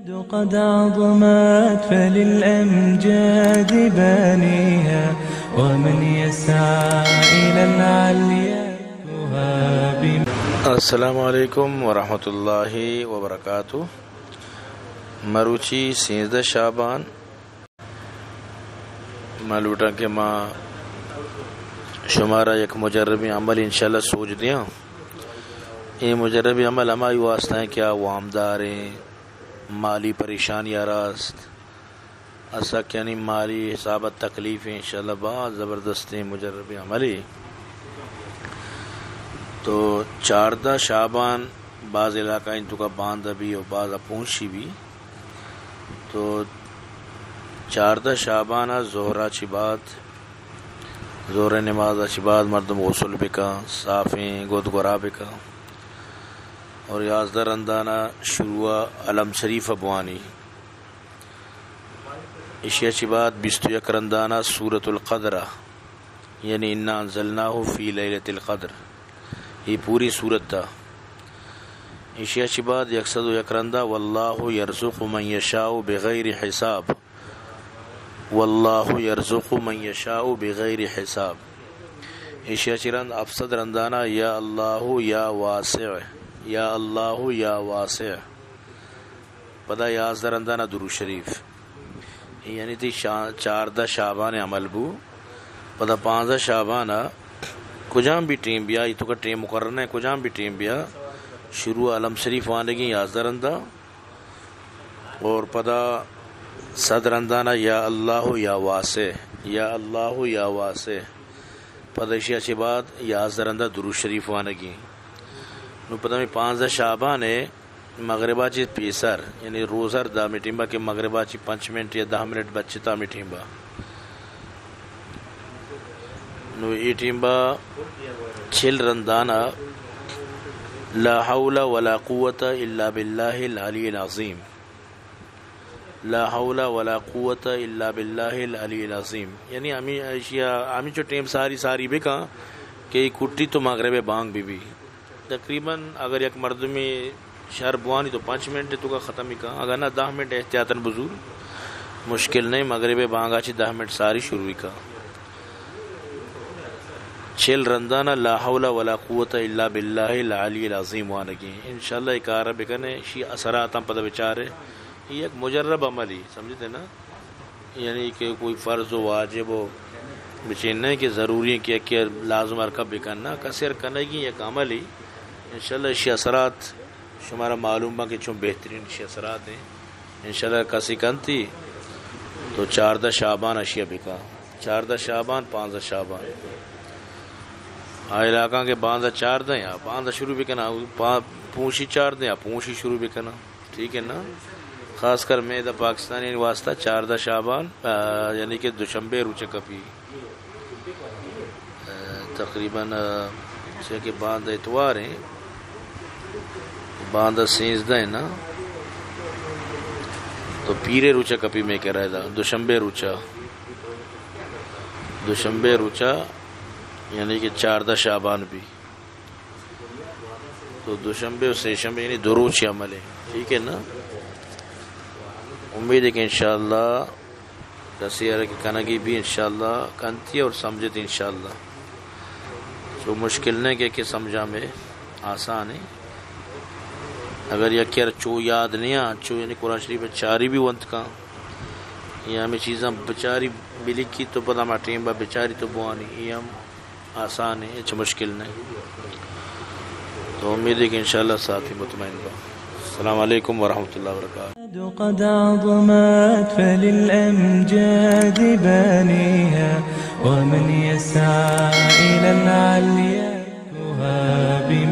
قد عظمت فللأمجاد بانيها، ومن يسعى إلى العليا يهاب. السلام علیکم ورحمۃ اللہ وبرکاتہ۔ مروچی سیزدہ شعبان، ما لوٹاں کہ ما شمارا یک مجربیں عمل انشاءاللہ سوج دیاں۔ اے مجربیں عمل ہمائی واسطہ ہیں کہ آ وامدار ہیں، مالی پریشانی آراست، اسک یعنی مالی حساب تکلیف ہیں، انشاءاللہ باز زبردستیں مجربیں عملے۔ تو چاردہ شعبان باز علاقہ ہیں تو کا باندہ بھی اور باز اپونشی بھی۔ تو چاردہ شعبان ء ظہر ء چہ بعد، ظہر ء نماز ء چہ بعد مردم غسل بکن، صافیں گد گورا بکن اور یازدہ رندان ء شروع ء الم شریف ء بوانی۔ ایشی ء چہ بعد بیست و یک رندان ء سورۃ القدر ء یعنی انا انزلناہ فی لیلۃ القدر، یہ پوری سورت ء۔ ایشی ء چہ بعد یک سد و یک رندا واللہ یرزق من یشاء بغیر حساب، واللہ یرزق من یشاء بغیر حساب۔ ایشی ء چہ رند ہفت سد رندانا یا اللہ یا واسع، یا اللہ یا واسع۔ پدا یازدہ رندانا درود شریف۔ اے یعنی تئی شا-، چاردہ شعبان عمل بو۔ پدا پانزدہ شعبان ء کجام بھی ٹیم بیا، ای تو کا ٹیم مقرر نہ، کجام بھی ٹیم بیا، شروع الم شریف وانگی یازدہ رندا اور پدا سد رندانا یا اللہ یا واسع، یا اللہ یا واسع۔ پدا ایشی ء چہ بعد یازدہ رندا درود شریف وانگی۔ نو پدا ہمے پانزدہ شعبان ء مغربا چہ پیسر، یعنی روزر دا ہمے ٹیمبا کہ مغربا چہ پنچ منٹ یا دہ منٹ بچتا ہمے ٹیمبا۔ نو اے ٹیمبا چل رندانا لا حول ولا قوة الا باللہ العلی العظیم۔ لا حول ولا قوة الا باللہ العلی العظیم۔ یعنی ہمیں اشیا، ہمیں چو ٹیم ساری ساری بکن کہ اے کٹی تو مغرب بانگ بی بی۔ تقریباً اگر یک مردمے شر بوانی تو پنچ منٹ تو کا ختم ہی کن، اگر نہ دہ منٹ احتیاطاً بزور، مشکل نہیں، مغرب بانگا چی دہ منٹ ساری شروع ہی کن۔ چل رندانا لا حول ولا قوة الا باللہ العلی العظیم وانگی۔ انشاءاللہ اے کار بکنے، شی اثرات ہم پتہ بچارے۔ یہ یک مجرب عملی، سمجھتے نا؟ یعنی کہ کوئی فرض و واجب و بچین نہیں کہ ضروری ہے کہ، کہ لازم ہر کب بکننا، کسی ہر کنگی یک عملی۔ انشاءاللہ اشی اثرات شمارا معلوم با کہ چون بہترین اشی اثرات ہیں۔ انشاءاللہ کسی کنتی تو چاردہ شعبان اشیا بکا۔ چاردہ شعبان، پانزدہ شعبان۔ آ علاقہ کے باندہ چاردہ ہیں، باندہ شروع بکنا، پا-، پونشی چاردہ ہیں، پونشی شروع بکنا۔ ٹھیک ہے نا؟ خاص کر میں دا پاکستانی واسطہ چاردہ شعبان، آ، یعنی کہ دوشنبے روچہ کپی۔ آ، تقریباً، آ، چہ کہ باند اتوار ہیں، باند سیزدہ ہیں نا، تو پیرے روچہ کپی میں کہہ رہا تھا، دوشنبے روچہ، دوشنبے روچہ، یعنی کہ چاردہ شعبان بھی۔ تو دوشنبے و سہ شنبے یعنی دو روچ عمل ہے، ٹھیک ہے نا؟ امید ہے کہ انشاءاللہ کسی ارے کہ کنگی بھی انشاءاللہ کنتی اور سمجھتی انشاءاللہ۔ تو مشکل نہیں کہ، کہ سمجھا میں آسان ہے۔ اگر یکی ار چو یاد نہیں آ، چو یعنی قرآن شریف چاری بھی ونت کن، یہ ہمیں چیزاں بچاری بلکی تو پدا ما ٹیم با بچاری تو بوانی، یہ ہم آسان ہے، ہچ مشکل نہیں۔ تو امید ہے کہ انشاءاللہ ساتھی مطمئن با۔ السلام علیکم ورحمۃ اللہ وبرکاتہ۔ قد عظمت فللأمجاد بانيها، ومن يسعى إلى العليا يهاب.